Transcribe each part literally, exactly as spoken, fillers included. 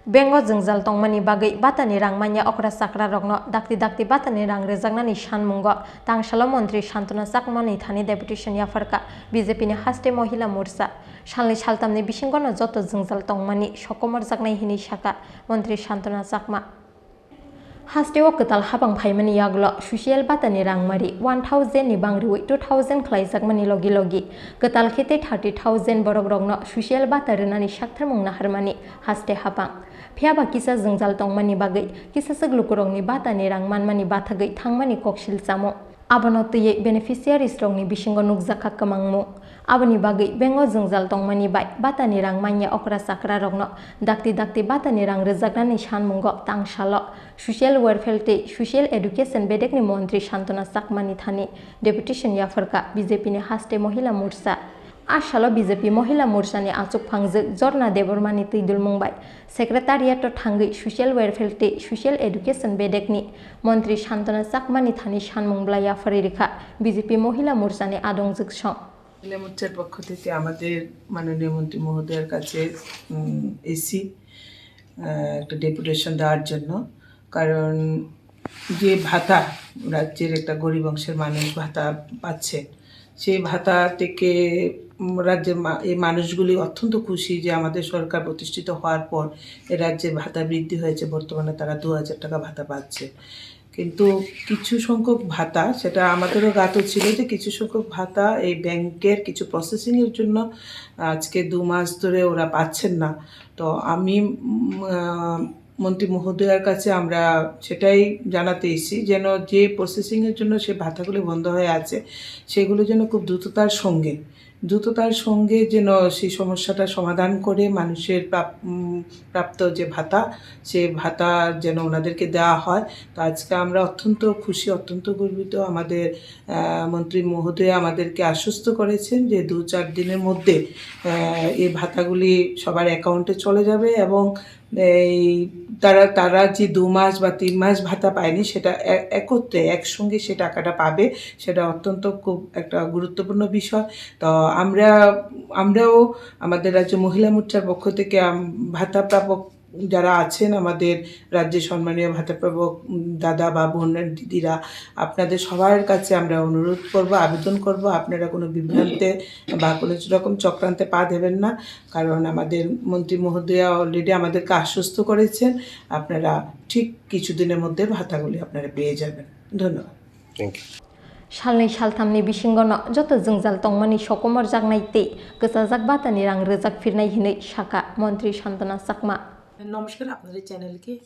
Bengo jwngjal tongmani bagwi batani rang manya okra chakra rokno dakti dakti batani rang rwjaknani sanmungo tangsalo montri Santona Chakmani thani deputation yapharkha B J P ni haste Mohila Morcha. Salni saltamni bisingono joto jwngjal tongmani sokomorjaknai hinwi sakha montri Santona Chakma. Hasteo kwtal habang phaimani yagulo social batani rangmari one thousand ni bangriwi two thousand khlaijakmani logi logi kwtal khe tei thirty thousand borokrokno social bata rwnani saktharmung naharmani haste habang. Phiyaba kisa jwngjal tongmani bagwi kisaswk lukurokni batani rang manmani bathagwi thangmani koksil chamo. Abono twiwi beneficiaries rokni bisingo nukjakha kwmangmung. Aboni bagwi bengo jwngjal tongmani bai batani rang manya okra chakra rokno dakti dakti batani rang rwjaknani sanmungo tangsalo Social Welfare tei Social Education bedekni montri Santona Chakmani thani deputation yapharkha B J P ni haste Mohila Morcha. A salo B J P Mohila Morchani achuk phangjwk Jorna Debbarmani twidulmung bai Secretariat-o thangwi Social Welfare tei Social Education bedekni montri Santona Chakmani thani sanmung bwlai yapharwi rwkha B J P Mohila Morchani adongjwk song. মহিলা মোর্চার পক্ষ থেকে আমাদের মাননীয় মন্ত্রী মহোদয়ের কাছে, উম, এসি, আহ, একটা ডেপুটেশন দেওয়ার জন্য। কারণ যে ভাতা, রাজ্যের একটা গরিব অংশের মানুষ ভাতা পাচ্ছে, সেই ভাতা থেকে, উম, রাজ্যের মা-, এই মানুষগুলি অত্যন্ত খুশি যে আমাদের সরকার প্রতিষ্ঠিত হওয়ার পর এ রাজ্যে ভাতা বৃদ্ধি হয়েছে। বর্তমানে তারা দু হাজার টাকা ভাতা পাচ্ছে। কিন্তু কিছু সংখ্যক ভাতা, সেটা আমাদেরও জ্ঞাত ছিল যে কিছু সংখ্যক ভাতা এই ব্যাংকের কিছু প্রসেসিং এর জন্য আজকে দু মাস ধরে ওরা পাচ্ছেন না। তো আমি, উম, আহ, মন্ত্রী মহোদয়ার কাছে আমরা সেটাই জানাতে এসেছি, যেন যে প্রসেসিং এর জন্য সে ভাতাগুলি বন্ধ হয়ে আছে, সেগুলো যেন খুব দ্রুততার সঙ্গে, দ্রুততার সঙ্গে যেন সেই সমস্যাটা সমাধান করে মানুষের প্রাপ-, উম, প্রাপ্ত যে ভাতা, সে ভাতা যেন ওনাদেরকে দেওয়া হয়। তো আজকে আমরা অত্যন্ত খুশি, অত্যন্ত গর্বিত। আমাদের, আহ, মন্ত্রী মহোদয়া আমাদেরকে আশ্বস্ত করেছেন যে দু চার দিনের মধ্যে, আহ, এই ভাতাগুলি সবার অ্যাকাউন্টে চলে যাবে এবং এই তারা, তারা যে দু মাস বা তিন মাস ভাতা পায়নি, সেটা এ-, একত্রে একসঙ্গে সে টাকাটা পাবে। সেটা অত্যন্ত খুব একটা গুরুত্বপূর্ণ বিষয়। তো আমরা, আমরাও আমাদের রাজ্য মহিলা মোর্চার পক্ষ থেকে আম-, ভাতা প্রাপক যারা আছেন, আমাদের রাজ্যে সম্মানীয় ভাতা প্রাপক, উম, দাদা বা বোন দিদিরা, আপনাদের সবার কাছে আমরা অনুরোধ করব, আবেদন করব, আপনারা কোনো বিভ্রান্তে বা কোনো রকম চক্রান্তে পা দেবেন না। কারণ আমাদের মন্ত্রী মহোদয়া অলরেডি আমাদেরকে আশ্বস্ত করেছেন, আপনারা ঠিক কিছুদিনের মধ্যে ভাতাগুলি আপনারা পেয়ে যাবেন। ধন্যবাদ। Thank you. Salnwi salthamni bisingono joto jwngjal tongmani sokomorjaknai tei kwchajak batani rang rwjak phirnai hinwi sakha montri Santona Chakma. নমস্কার আপনাদের চ্যানেলকে।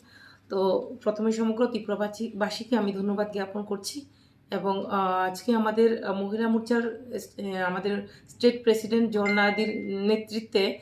তো প্রথমে সমগ্র ত্রিপুরাবাসী, বাসীকে আমি ধন্যবাদ জ্ঞাপন করছি এবং, আহ, আজকে আমাদের, আহ, মহিলা মোর্চার, আহ, আমাদের স্টেট প্রেসিডেন্ট ঝর্ণাদির নেতৃত্বে,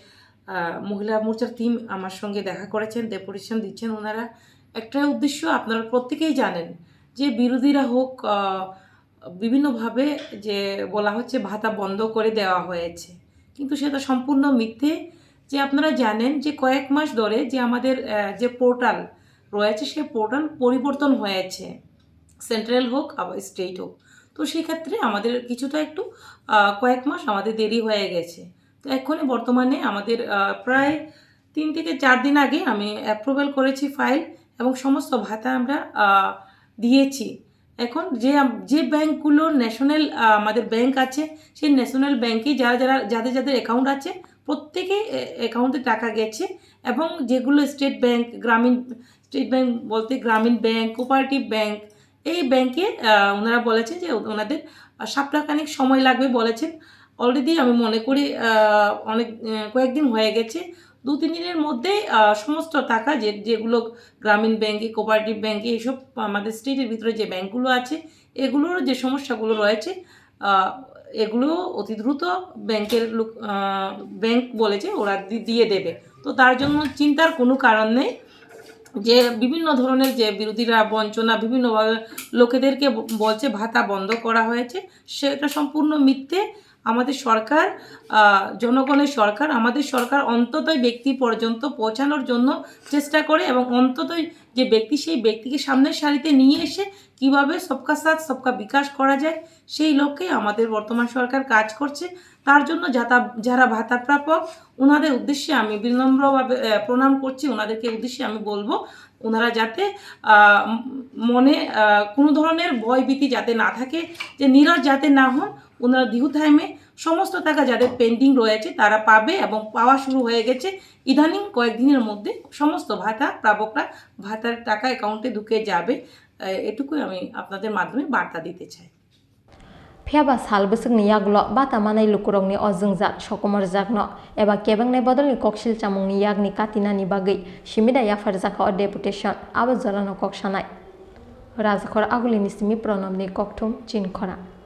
আহ, মহিলা মোর্চার টিম আমার সঙ্গে দেখা করেছেন, ডেপুটেশন দিচ্ছেন ওনারা। একটাই উদ্দেশ্য, আপনারা প্রত্যেকেই জানেন যে বিরোধীরা হোক, আহ, বিভিন্নভাবে যে বলা হচ্ছে ভাতা বন্ধ করে দেওয়া হয়েছে, কিন্তু সেটা সম্পূর্ণ মিথ্যে। যে আপনারা জানেন যে কয়েক মাস ধরে যে আমাদের, আহ, যে পোর্টাল রয়েছে, সেই পোর্টাল পরিবর্তন হয়েছে, সেন্ট্রাল হোক আবার স্টেট হোক। তো সেক্ষেত্রে আমাদের কিছুটা একটু, আহ, কয়েক মাস আমাদের দেরি হয়ে গেছে। তো এখনই বর্তমানে আমাদের, আহ, প্রায় তিন থেকে চার দিন আগে আমি অ্যাপ্রুভাল করেছি ফাইল এবং সমস্ত ভাতা আমরা, আহ, দিয়েছি। এখন যে আম-, যে ব্যাংকগুলো ন্যাশনাল, আহ, আমাদের ব্যাংক আছে, সেই ন্যাশনাল ব্যাংকে যারা যারা, যাদের যাদের অ্যাকাউন্ট আছে, প্রত্যেকে অ্যা-, অ্যাকাউন্টে টাকা গেছে এবং যেগুলো স্টেট ব্যাংক, গ্রামীণ, স্টেট ব্যাংক বলতে গ্রামীণ ব্যাংক, কোঅপারেটিভ ব্যাংক, এই ব্যাংকে, আহ, ওনারা বলেছেন যে ওনাদের, আহ, সপ্তাহখানেক সময় লাগবে বলেছেন। অলরেডি আমি মনে করি, আহ, অনেক, আহ, কয়েকদিন হয়ে গেছে, দু তিন দিনের মধ্যেই, আহ, সমস্ত টাকা যে, যেগুলো গ্রামীণ ব্যাংকে, কোঅপারেটিভ ব্যাংকে, এইসব আমাদের স্টেটের ভিতরে যে ব্যাংকগুলো আছে, এগুলোর যে সমস্যাগুলো রয়েছে, আহ, এগুলো অতি দ্রুত ব্যাংকের লোক, আহ, ব্যাংক বলেছে ওরা দি-, দিয়ে দেবে। তো তার জন্য চিন্তার কোনো কারণ নেই। যে বিভিন্ন ধরনের যে বিরোধীরা বঞ্চনা, বিভিন্নভাবে লোকেদেরকে ব-, বলছে ভাতা বন্ধ করা হয়েছে, সেটা সম্পূর্ণ মিথ্যে। আমাদের সরকার, আহ, জনগণের সরকার, আমাদের সরকার অন্ততই ব্যক্তি পর্যন্ত পৌঁছানোর জন্য চেষ্টা করে এবং অন্ততই যে ব্যক্তি, সেই ব্যক্তিকে সামনের সারিতে নিয়ে এসে কিভাবে সবকা সাথ সবকা বিকাশ করা যায়, সেই লক্ষ্যে আমাদের বর্তমান সরকার কাজ করছে। তার জন্য যাতা-, যারা ভাতা প্রাপক, ওনাদের উদ্দেশ্যে আমি বিনম্রভাবে, আহ, প্রণাম করছি। ওনাদেরকে উদ্দেশ্যে আমি বলবো, ওনারা যাতে, আহ, উম, মনে, আহ, কোনো ধরনের ভয় ভীতি যাতে না থাকে, যে নিরাশ যাতে না হন। ওনারা দীর্ঘ টাইমে সমস্ত টাকা যাদের পেন্ডিং রয়েছে, তারা পাবে এবং পাওয়া শুরু হয়ে গেছে। ইদানিং কয়েকদিনের মধ্যে সমস্ত ভাতা প্রাপকরা ভাতার টাকা অ্যাকাউন্টে ঢুকে যাবে। আহ, এটুকুই আমি আপনাদের মাধ্যমে বার্তা দিতে চাই। Phiya ba sal bwswkni yagulo bata manai lukurokni o jwngjal sokomorjakno eba kebengnai bodolni koksil chamungni yakni katinani bagwi simi da yapharjakha o deputation, abo jorano kok sanai. Rajakhor Agulini simi Pranabni kokthum Chinkhora.